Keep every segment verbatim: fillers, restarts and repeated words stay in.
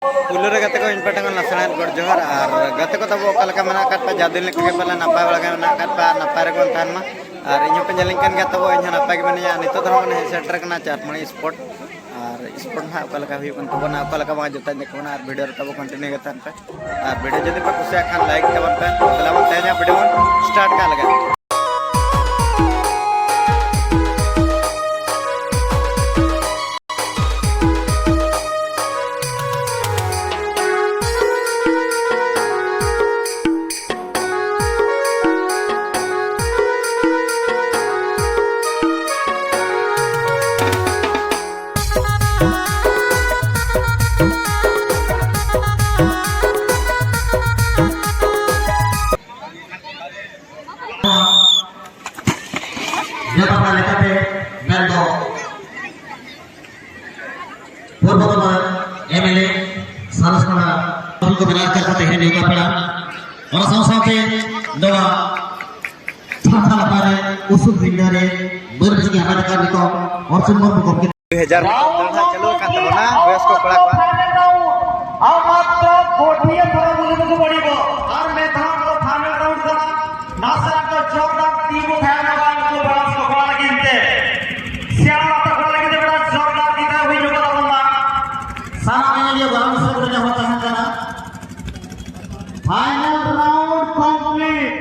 ᱯᱩᱭᱞᱩ ᱨᱮ ᱜᱟᱛᱮ ᱠᱚ, ᱤᱧ ᱯᱟᱦᱴᱟ ᱠᱷᱚᱱ ᱱᱟᱥᱮᱱᱟᱜ ᱜᱚᱰ ᱡᱚᱦᱟᱨ᱾ ᱟᱨ ᱜᱟᱛᱮ ᱠᱚ ᱛᱟᱵᱚ ᱚᱠᱟ ᱞᱮᱠᱟ ᱢᱮᱱᱟᱜ ᱟᱠᱟᱫ ᱯᱮᱭᱟ? ᱡᱟ ᱫᱤᱱ ᱞᱮᱠᱟ ᱜᱮ ᱯᱟᱞᱮ ᱱᱟᱯᱟᱭ ᱵᱟᱲᱟ ᱜᱮ ᱢᱮᱱᱟᱜ ᱟᱠᱟᱫ ᱯᱮᱭᱟ, ᱱᱟᱯᱟᱭ ᱨᱮᱜᱮ ᱵᱚᱱ ᱛᱟᱦᱮᱱ ᱢᱟ᱾ ᱟᱨ ᱤᱧ ᱦᱚᱸ ᱯᱮ ᱧᱮᱞᱤᱧ ᱠᱟᱱ ᱜᱮᱭᱟ, ᱛᱟᱵᱚ ᱤᱧ ᱦᱚᱸ ᱱᱟᱯᱟᱭ ᱜᱮ ᱢᱤᱱᱟᱹᱧᱟ᱾ ᱱᱤᱛᱚᱜ ᱫᱚ ᱦᱟᱸᱜ ᱵᱚᱱ ᱦᱮᱡ ᱥᱮᱴᱮᱨ ᱠᱟᱱᱟ ᱪᱟᱸᱫᱽᱢᱟᱹᱲᱤ ᱥᱯᱚᱴ᱾ ᱟᱨ ᱥᱯᱚᱴ ᱱᱟᱦᱟᱜ ᱚᱠᱟ ᱞᱮᱠᱟ ᱦᱩᱭᱩᱜ ᱠᱟᱱ ᱛᱟᱵᱚᱱᱟ, ᱚᱠᱟ ᱞᱮᱠᱟ ᱵᱟᱝ, ᱡᱚᱛᱚᱧ ᱫᱮᱠᱷᱟᱣ ᱵᱚᱱᱟ᱾ ᱟᱨ ᱵᱷᱤᱰᱤᱭᱳ ᱨᱮ ᱛᱟᱵᱚ ᱠᱚᱱᱴᱤᱱᱤᱭᱩ ᱜᱮ ᱛᱟᱦᱮᱱ ᱯᱮ᱾ ᱟᱨ ᱵᱷᱤᱰᱤᱭᱳ ᱡᱩᱫᱤ ᱯᱮ ᱠᱩᱥᱤᱭᱟᱜ ᱠᱷᱟᱱ ᱞᱟᱭᱤᱠ ᱛᱟᱵᱚᱱ ᱯᱮ᱾ ᱫᱮᱞᱟ ᱵᱚᱱ ᱛᱮᱦᱮᱧᱟᱜ ᱵᱷᱤᱰᱤᱭᱳ ᱵᱚᱱ ᱥᱴᱟᱨᱴ ᱠᱟᱜ ᱞᱮᱜᱮ᱾ ᱡᱚᱛᱚ ᱠᱚᱲᱟ ᱞᱮᱠᱟᱛᱮ ᱢᱮᱱᱫᱚ ᱯᱩᱨᱵᱚᱛᱚᱱ ᱮᱢ ᱮᱞ ᱮ ᱥᱟᱨᱚᱥ ᱠᱚᱲᱟ ᱠᱚ ᱵᱮᱱᱟᱣ ᱟᱠᱟᱫ ᱠᱚ ᱛᱮᱦᱮᱧ ᱱᱮᱣᱛᱟ ᱯᱮᱲᱟ, ᱚᱱᱟ ᱥᱟᱶ ᱥᱟᱶᱛᱮ ᱱᱚᱣᱟ ᱴᱷᱟᱴᱷᱟ ᱞᱟᱛᱟᱨ ᱨᱮ ᱩᱥᱩᱞ ᱵᱷᱤᱱᱰᱟᱹ ᱨᱮ ᱵᱟᱹᱨ ᱵᱤᱡᱽᱞᱤ ᱦᱟᱢᱮᱴ ᱟᱠᱟᱫ ᱱᱤᱛᱚᱜ ᱚᱨᱡᱩᱱ ᱢᱩᱨᱢᱩ ᱜᱚᱢᱠᱮ᱾ ᱫᱩᱭ ᱦᱟᱡᱟᱨ ᱢᱤᱴᱟᱨ ᱫᱟᱹᱲ ᱦᱟᱸᱜ ᱪᱟᱹᱞᱩ ᱟᱠᱟᱱ ᱛᱟᱵᱚᱱᱟ ᱵᱚᱭᱚᱥ ᱠᱚ ᱠᱚᱲᱟ ᱠᱚᱣᱟᱜ᱾ ᱟᱨ ᱢᱟᱛᱨᱚ ᱜᱳᱴᱤᱭᱟᱹ ᱛᱷᱚᱲᱟ ᱵᱚᱞᱤ ᱫᱚᱠᱚ ᱵᱟᱹᱲᱤᱡᱚᱜ᱾ ᱟᱨ ᱢᱤᱫ ᱫᱷᱟᱣ ᱫᱚ ᱯᱷᱟᱭᱱᱟᱞ ᱨᱟᱣᱩᱱᱰ ᱠᱟᱱᱟ᱾ ᱱᱟᱥᱮᱱᱟᱜ ᱫᱚ ᱡᱳᱨᱫᱟᱨ ᱛᱤ ᱠᱚ ᱛᱟᱦᱮᱱ ᱞᱟᱜᱟᱜᱼᱟ ᱱᱩᱠᱩ ᱵᱚᱭᱚᱥ ᱠᱚ ᱠᱚᱲᱟ ᱞᱟᱹᱜᱤᱫ ᱛᱮ᱾ ᱥᱮᱬᱟ ᱞᱟᱛᱟᱨ ᱠᱚᱲᱟ ᱞᱟᱹᱜᱤᱫ ᱛᱮ ᱵᱮᱲᱟ ᱡᱳᱨᱫᱟᱨ ᱛᱤ ᱛᱟᱦᱮᱸ ᱦᱩᱭ ᱧᱚᱜᱚᱜ ᱛᱟᱵᱚᱱ ᱢᱟ᱾ ᱥᱟᱱᱟᱢ ᱧᱮᱧᱮᱞᱤᱭᱟᱹ ᱜᱚᱲᱚ ᱢᱤᱥᱮᱨ ᱠᱚ ᱱᱮᱦᱚᱨ ᱛᱟᱦᱮᱱ ᱠᱟᱱᱟ᱾ Final round complete.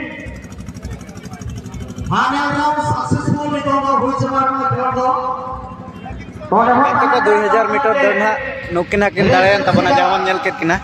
Final round successful ᱱᱤᱛᱚᱜ ᱫᱚ ᱦᱩᱭ ᱪᱟᱵᱟ ᱟᱠᱟᱱᱟ ᱠᱷᱮᱞᱳᱰ ᱫᱚ᱾ ᱜᱟᱛᱮ ᱠᱚ, ᱫᱩᱭ ᱦᱟᱡᱟᱨ ᱢᱤᱴᱟᱨ ᱫᱟᱹᱲ ᱱᱟᱦᱟᱜ ᱱᱩᱠᱤᱱ ᱦᱟᱸᱜ ᱠᱤᱱ ᱫᱟᱲᱮᱭᱮᱱ ᱛᱟᱵᱚᱱᱟ, ᱡᱟᱦᱟᱸ ᱵᱚᱱ ᱧᱮᱞ ᱠᱮᱫ ᱠᱤᱱᱟ᱾